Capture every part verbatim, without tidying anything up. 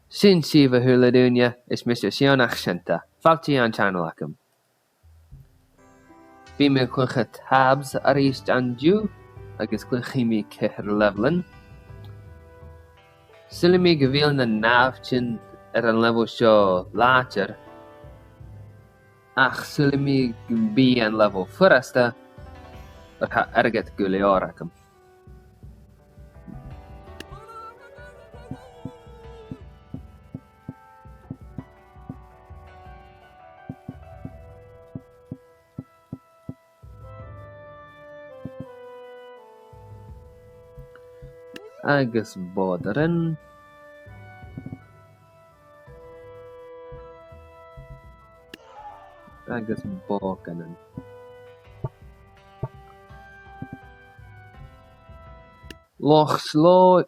Sin sibh, a h-uile duine, is mise Sionnach Seunta. Fàilte dhan channel agam. Bidh mi a' cluiche TABS a-rithist an-diugh, agus cluichidh mi ceithir leibheilean. Saoilidh mi gu bheil na nàimhdean air an leibheil seo làidir, ach saoilidh mi gum bi an leibheil furasta, oir tha airgead gu leòr agam. Agus bòdairean. Agus bòcanan. Loch Slòigh.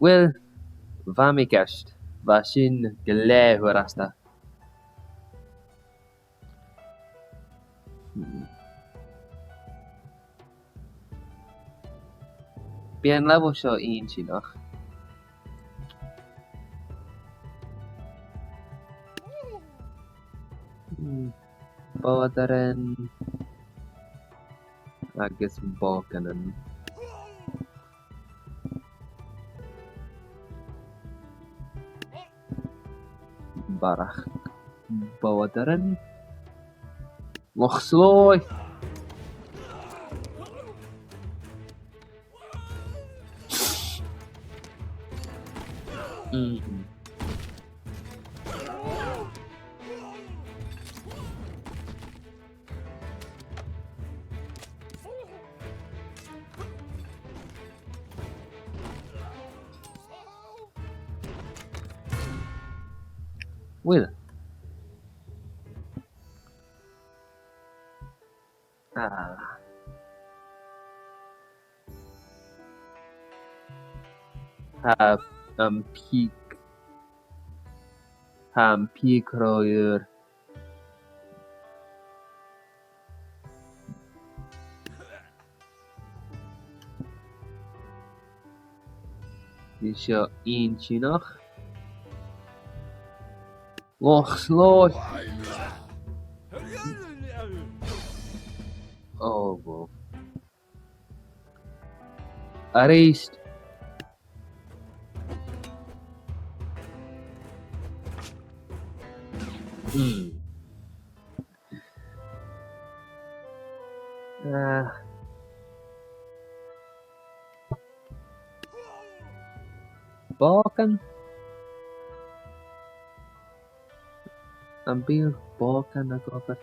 Uill, bha mi ceart. Bha sin glè fhurasta. Hmm. Bidh an leibheil seo inntinneach. Hmm. Bòdairean agus bòcanan. Barrachd bòdairean. Loch Slòigh. Mm. Uill. Ah. Tha am pìc, tha am pìc ro fhuar. Bidh seo inntinneach. Loch Slòigh. Oh, wow. A-rithist. Hmm. Ah. Bòcan? Am bi bòcan ag obair?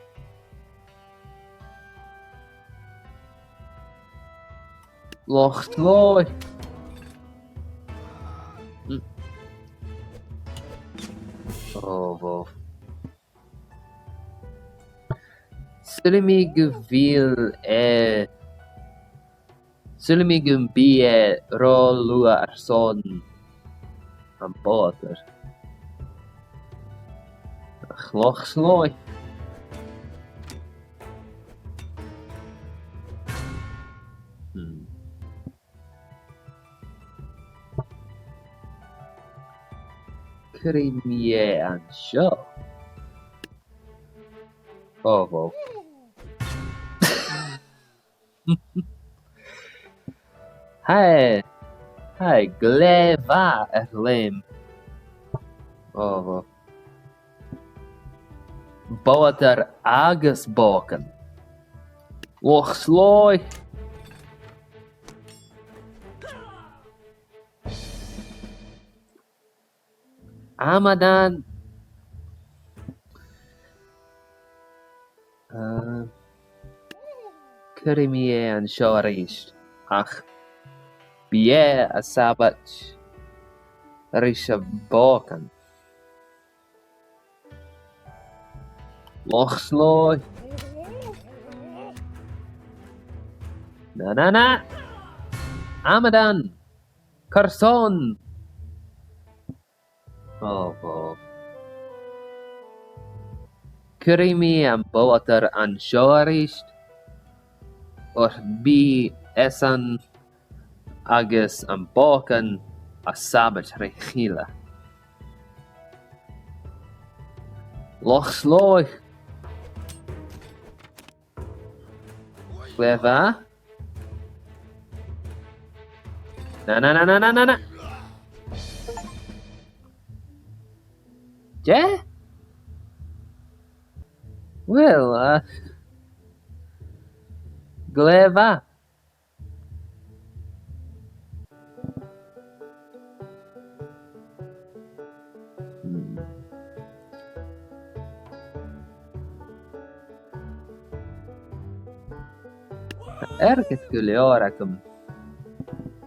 Loch Slòigh. Mm. Oh, wow. Saoilidh mi gu bheil e, saoilidh mi gum bi e ro luath airson am bòrd. Ach Loch Slòigh. Hmm. Cuiridh mi e an seo. Oh, wow. Tha e, tha e glè mhath air leum. Oh, wow. Bòrd agus bòcan. Loch Slòigh. Amadan. Uh, cuiridh mi e an seo a-rithist. Ach bidh e a' sabaid ris a' bhòcan. Loch Slòigh. Na, na, na. Amadan! Carson? Ò, bhò. Cuiridh mi am buadhair an seo a-rithist, oir bidh esan agus am bòcan a' sabaid ri chèile. Loch Slòigh! Glè mhath. Na, na, na. Dè? Uill, eh, glè mhath. Hmm. Tha airgead gu leòr agam.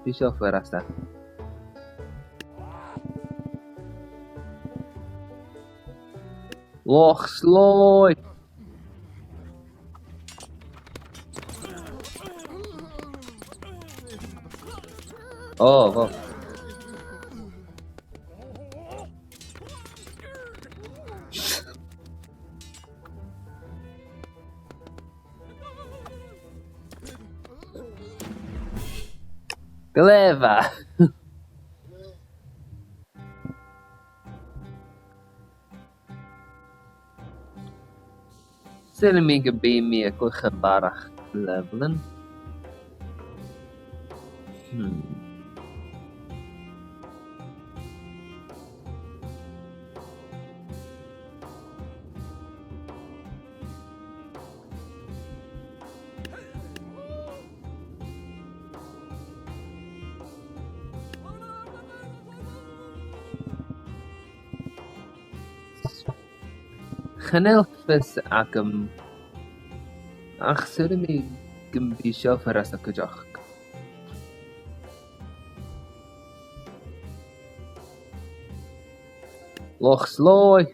Bidh seo furasta. Loch Slòigh! Ò, bhò. Glè mhath. Saoilidh mi gum bi mi a' cluich am barrachd leibheilean. Hmm. Chan eil fios agam, ach saoilidh mi gum bi seo furasta cuideachd. Loch Slòigh!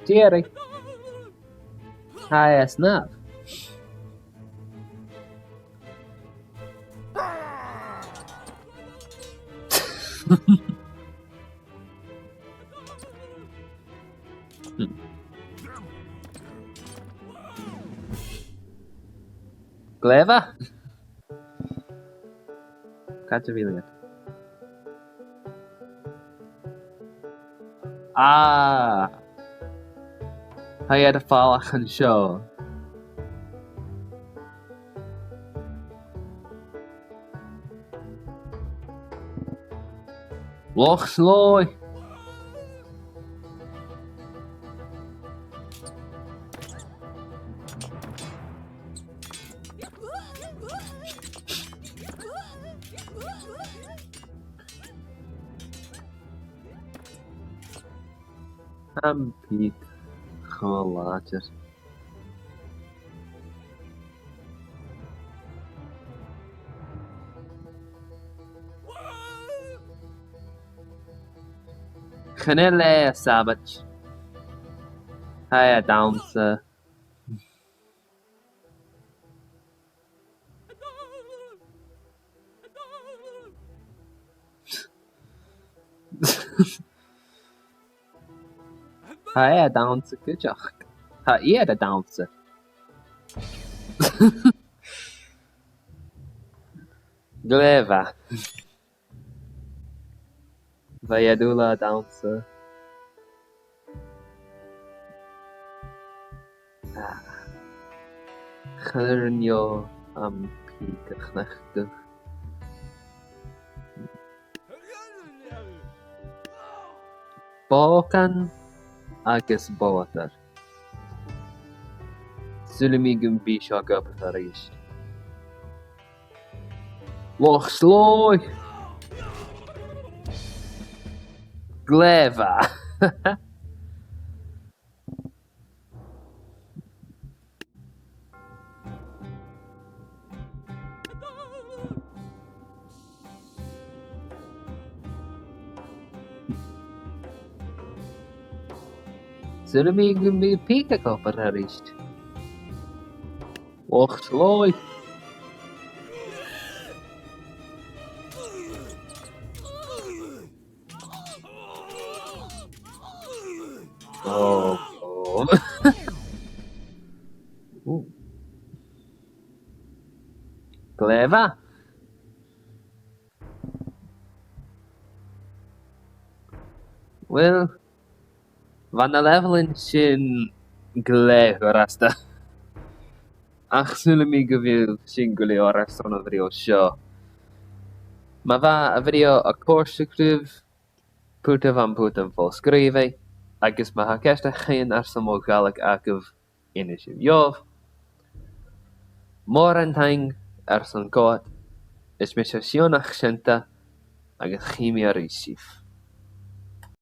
Dìreach. Tha e snàmh. Glè mhath. Càit a bheil iad? Ah! Tha iad a' falach an seo. Loch Slòigh! Am pìc cho làidir. Chan eil e a' sabaid. Tha e a' dannsa. Tha e a' dannsa cuideachd. Tha iad a' dannsa. Glè mhath. Bha iad uile a' dannsa. Ah. Chan eil an seo am pìc a chleachdadh. Bòcan agus buadhair. Saoilidh mi gum bi seo ag obair a-rithist. Loch Slòigh! Glè mhath! Saoilidh mi gum bi pìc ag obair a-rithist. Och, slòigh. Oh, oh. Ooh. Glè mhath. Well, bha na leibheilean sin glè fhurasta. Ach saoilidh mi gu bheil sin gu leòr airson a' bhideo seo. Ma bha a' bhideo a' còrdadh ribh, putaibh am putan fo-sgrìobhaidh, agus ma tha ceist a chionn airson mo Ghàidhlig agaibh, innsibh dhomh. Mòran taing airson coimhead, is mise Sionnach Seunta, agus chì mi a-rithist sibh.